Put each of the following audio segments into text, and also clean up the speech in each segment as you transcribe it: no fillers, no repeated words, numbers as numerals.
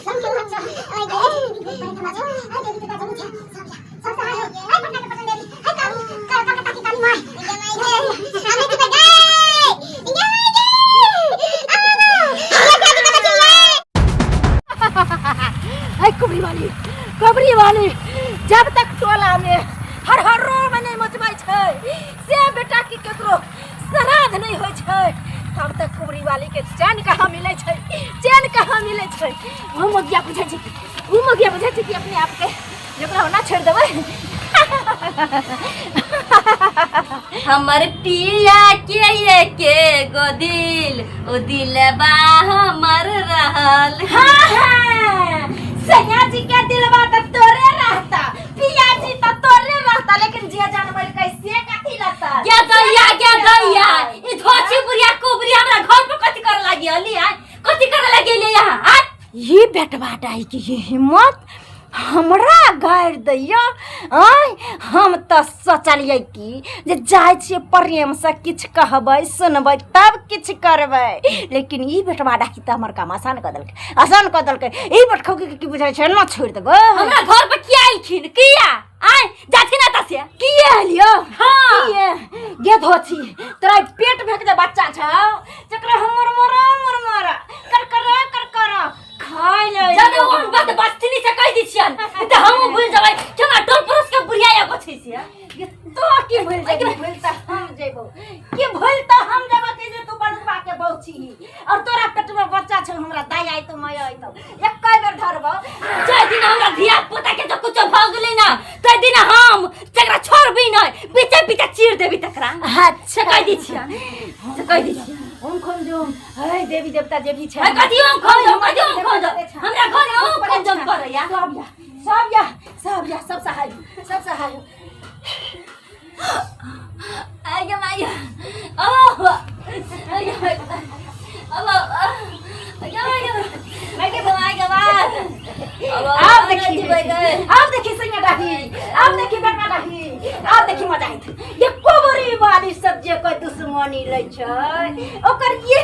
है कुबरी वाली, कुबरी वाली, जब तक टोला में हर हर रो में नहीं मचबै छै से बेटा की केकरो श्राद्ध नहीं होइ छै, तब तक कुबरी वाली के चैन कहाँ मिलै छै, चैन कहाँ मिलै छै। ओ मगिया बुझै छै, ओ मगिया बुझै छै कि अपने आप के जकरा ओना छोड़ि देबै। हमर पिया के एके गो दिल, ओ दिलबा हमर रहल। हाँ हाँ, सैया जी के दिलवा तो तोरे रहता, पिया जी तो तोरे रहता, लेकिन जे जानवर कैसे कथी लगता। क्या दैया, क्या दैया, ई धोची बुढ़िया कुबरी हमरा घर पर कथी करे लागी अली आ कथी करे लागी अली यहाँ आ? ये बेटवा डाई की ये हिम्मत हमरा गारि दैया। आँय, हम तऽ सोचलियै कि जे जाइ छियै प्रेमसँ किछु कहबै सुनबै तब किछु करबै, लेकिन ई बेटवा डाकी तऽ हमर काम आसान कऽ देलकै, आसान कऽ देलकै। ई बेटखौकी के की बुझाइ छै, ना छोड़ि देबै। हमरा घर पर किया अइलखिन, किया आय जाथिन एतऽ से? किए एलियो? हाँ। किए गे धोछी, तोरा ई पेट भेक जे बच्चा छौ जकरा हम मरमरा मरमरा करकरा करकरा खाइ ले। जब ओ हम बात बचथिनी से कहि दै छियन तऽ हमहूँ भूलि जेबै कि हमरा टोल पड़ोस के बुढ़िया एगो छै से। ये तो की भूल जेबी, भूल तऽ हम जेबो की, भूल तऽ हम जेबो कि जे तू बनबा के बहू छी और तोरा पेट में बच्चा छौ। हमरा दाई आइतो माय आइतो एक बेर धरबो। जाहि दिन हमरा धिया पुता के जब कुछो भऽ गेलै ने ताहि दिन हम तकरा छोड़बी नहि, बीचे बीचे चीर देबी तकरा। अच्छा। से कहि दै छियन, से कहि दै छियन। ओम खोम जोम है देवी देवता जे भी छै। है, कथी ओम खोम जोम, कथी ओम खोम जोम? हमरा घर में ओम खोम जोम करैया। सब या, सब या, सब या, सब सहाय हो, सब सहाय हो। आगे माय, ओह आगे माय, अब आगे माय, आगे माय, आगे माय। अब देखी, अब देखी सैया डाही, अब देखी बेटा डाही, अब देखी मजा आइत। ये कोबरी वाली सब जे कोई दुश्मनी लै छै ओकर ये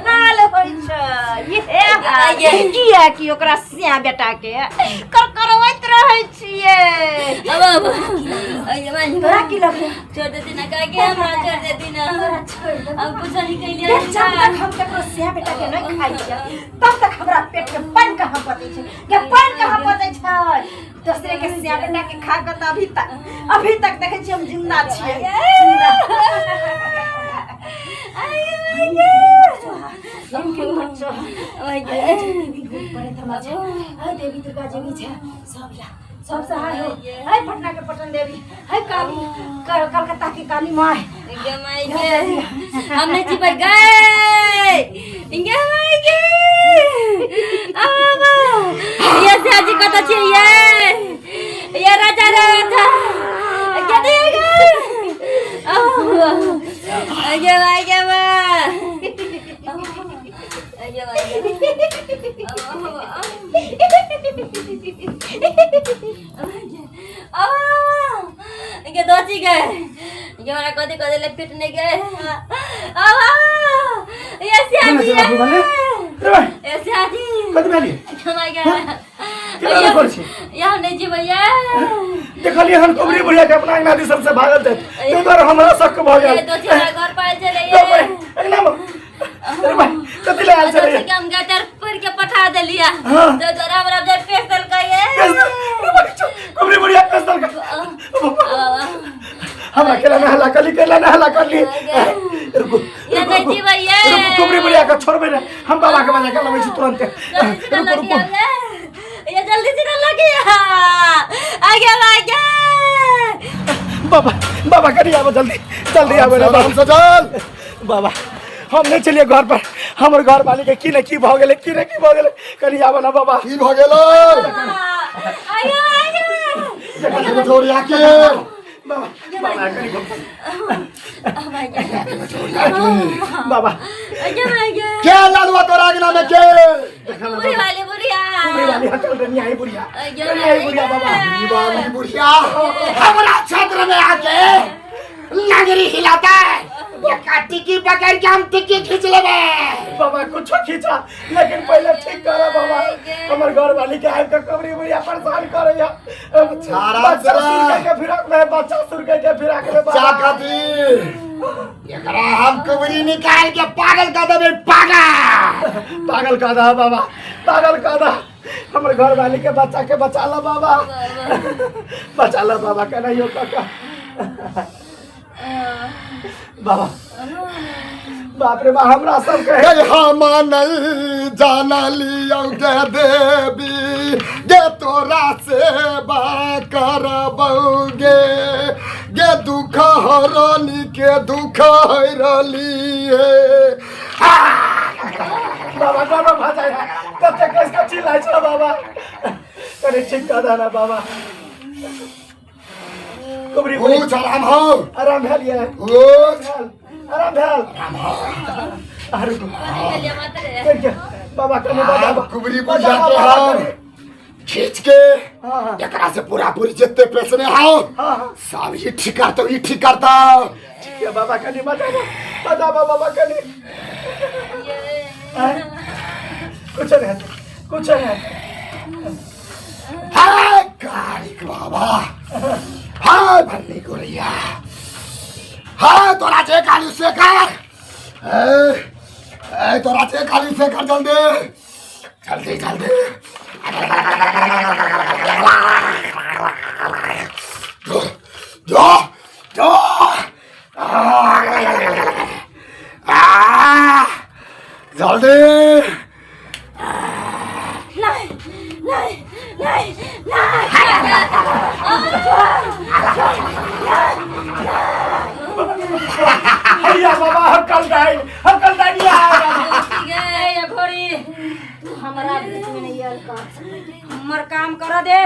हाल होइ छै, ये हाल। किया कि ओकरा सिया बेटा के कर करवैत रहै छियै। अब अब आगे माय। तोरा की लगै? छोड़ देती ना काके, हमरा छोड़ देती ना। तोरा छोड़ देबो। हम कुछ नहीं कैलियै। देख, जब तक हम ककरो सिया बेटा के नहीं खाइ छियै तब तक हमरा पेट के पानि कहाँ पचै छै, के पानि कहाँ पचै छै। दोसरे के सिया बेटा के खा कऽ तऽ अभी तक, अभी तक देखै छियै हम जिंदा छियै, जिंदा। देवी दुर्गा जे भी छै सब या, सब सहाय हो। है पटना के पटन देवी, है काली कलकत्ता के काली माय। गे माय गे, हम नहीं जीबै गए, गे माय गे। अब ये सियाजी कतऽ छियै? ये राजा रे राजा, गे दे गे, गे माय गे, माय गे, माय गे। गे दोची गए, ये हमरा कथी कथी ले पिटने गए। अब ये सियाजी, ये सियाजी। कथी भेली? क्षमा गए। केना ने करै छी? यहाँ नहीं जीबै ये। देखलियै हन कुबरी बुढ़िया के अपना अंगना दिसन से भागल जाइत, ताहि दुआरे हमरा शक भऽ ये गेल। दोची हमरा घर पर आयल छलै बाप रे, ये। अंगना मे अरे भाई, कथी लए आयल छलै? दोची के हम गटर पर के पठा देलियै। हाँ। तो तोरा हमरा जे पेश देलकै ये। अरे भाई, चल, कुबरी बुढ़िया पेश देलकै। हमरा केला ने हल्ला करली, केला ने हल्ला करली। रुकू। ये रुकू, नहीं रुकू। जीबै ये। रुकू, कुबरी बुढ़िया के छोड़बै ने हम, बाबा के बजा के लबै छी तुरंते। जल्दी से रुकू, लगी रुकू। आगे। ये जल्दी से लगी आगे आगे। बाबा, बाबा, करी आबो, जल्दी जल्दी आबो ना बाबा। सजल। बाबा, हम नहीं चलिए घर पर, हमर घर वाली के की ने की भऽ गेलै, की ने की भऽ गेलै, कनी आबो ना बाबा। की भऽ गेलै? आगे आगे। छोड़िया के। बाबा, बाबा, कनी बाबा। आगे आगे। के लालुआ तोरा अंगना में के? बुढ़ी वाली बुढ़िया। बुढ़ी वाली हटल रे, न्याय बुढ़िया। आगे। न्याय बुढ़िया बाबा। ई वाली बुढ़िया हमरा क्षेत्र में आके नगरी हिलाता है, ये टिक्की पकड़ के हम टिक्की खींच लेबे। बाबा कुछो खींचा लेकिन पहले ठीक करो बाबा। हमर घर वाली के आबि के कबरी बुढ़िया परेशान करैया। आराम बच्चा से रह। सुरके के फिराक में, बच्चा सुरके के फिराक में बच्चा बाबा। खातिर एकरा हम कुबरी निकाल के पागल कर देबै, पागल। पागल कर दा बाबा, पागल कर दा। हमर घर वाली के बच्चा के बचा ला बाबा, बचा ला बाबा। कन्हैयो काका बाबा, बाप रे बाप, हमरा सब के हे हम नहीं जानलियौ गे देवी गे, तोरा सेवा करबौ गे, गे दुख हरली के दुख हरली हे। बाबा बाबा भा जाए कते कस के चिल्लाइ छ बाबा। कनि ठीक कर दे ना बाबा। कुबरी बुढ़ी। पूछ आराम हो? आराम भेल ये? पूछ। आराम भेल? आरू कनि बाबा, कनि बाबा। आब कुबरी बुझा के हम खींच के हाँ, हाँ। एकरा से पूरा पूरी जितने पैसे ने हो हाँ हाँ सब ही ठीक करता, ही ठीक करता। ठीक है बाबा, कनि बचाबो, बचाबो बाबा कनि। आँय? कुछ नहीं हेतै, कुछ नहीं हेतै। हाय कालिक बाबा, हाय भन्ने गोरैया, हाय तोरा जे काली से कर, ए ए तोरा जे काली से कर, जल्दी जल्दी जल्दी जो जो जो आ जल्दी। नहीं नहीं नहीं नहीं। हैया बाबा, हकल डाइन, हकल डाइन या। गे अघोरी, तू हमरा बीच में नहीं आयल कर, हमर काम कर दे।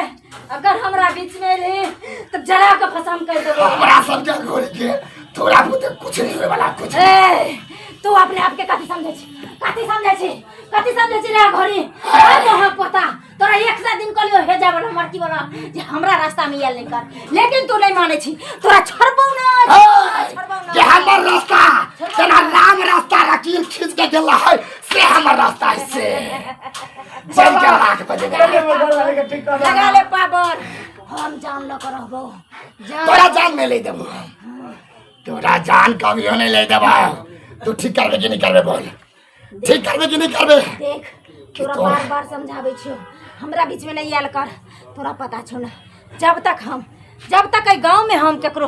अगर हमरा बीच में रही तो जरा के भस्म कर देबो। हमरा सब के घोड़ी के तोरा बुते कुछ नहीं होए वाला, कुछ। ए, तू अपने आप के कथी समझै छी? कथी समझै छी? कथी समझै छी रे घोरी? ए मोह पोता, तोरा एक सौ दिन कहलियो हे जा वाला मरकी वाला जे हमरा रास्ता में आयल नहीं कर, लेकिन तू नहीं माने छी। तोरा छोड़बौ ना, छोड़बौ ना। ये हमर रास्ता जना राम रास्ता लकीर खींच के गेला है से हमर रास्ता है से चल के राख बजे। कनि हमर घर वाले के ठीक कर दे। लगा ले पावर, हम जान ल के रहबो जान। तोरा जान में ले देबो, तोरा जान कभियो नहीं ले देबो। तू ठीक करबे कि नहीं करबे बोल, ठीक करबे कि नहीं करबे? देख, तोरा बार बार समझाबै छियो, हमरा बीच में नहीं आयल कर। तोरा पता छौ ना, जब तक हम जब तक एहि गाँव में हम केकरो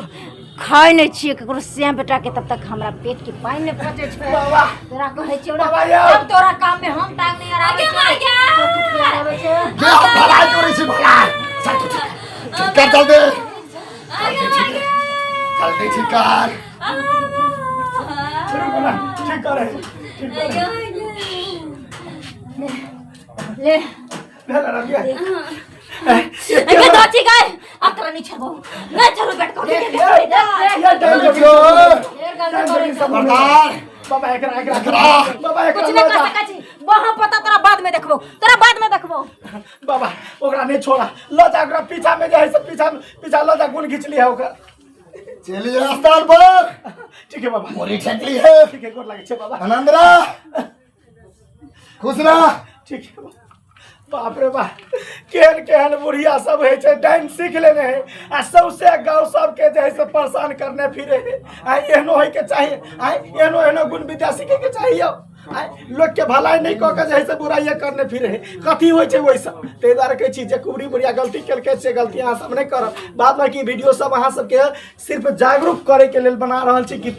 खाइ नहीं छियै, केकरो श्याम बेटा के, तब तक हमरा पेट के पानि नहीं पचै छै। बाबा। तोरा कहै छियौ ना। बाबा यौ। जब तोरा काम में हम टांग नहीं अड़ाबै छियै तो तू किया अड़ाबै छै? के हम भलाई करै छी, भलाई। चल तू ठीक कर, ठीक कर जल्दी जल्दी, ठीक कर जल्दी, ठीक कर। रुको ना, ठीक करे, ठीक करे। ले। भेल आराम ये? एके तो ठीक है, अब तोरा नहीं छोड़बो, नहीं छोड़बो। बैठ कर ये डाइन जोगी, डाइन जोगी सब। सरदार। बाबा, एकरा एकरा एकरा। बाबा, एकरा कुछ लऽ नहीं कर जा। सकै छी। वहाँ पता तोरा बाद में देखबो, तोरा बाद में देखबो। बाबा, ओकरा नहीं छोड़ा, लऽ जा ओकरा। पीछा में जे है से पीछा पीछा लऽ जा, गुण घींच लिया ओकर। चलिए स्थान पर। ठीक है बाबा। मोरी ठेकली है। ठीक है, गोर लागै छै बाबा। आनंद रह, खुश रह। ठीक है। बाप रे बाप, केहन केहन बुढ़िया सब होइ छै, डाइन सीख लेने है आ सौसे गाँव सबके जे है से परेशान करने फिरे है। आ एहनो होइके चाही? आ एहनो एहनो गुण विद्या सीखैके चाही यौ? आ लोकके भलाई नहि कऽ के जे है से बुराइए करने फिरे है, कथी होइ छै ओहिसँ? ताहि दुआरे कहै छी जे कुबरी बुढ़िया गलती केलकै से गलती अहाँ सब नहि करब। बाद बाकी वीडियो सब अहाँ सबके सिर्फ जागरूक करैके लेल बना रहल छी कि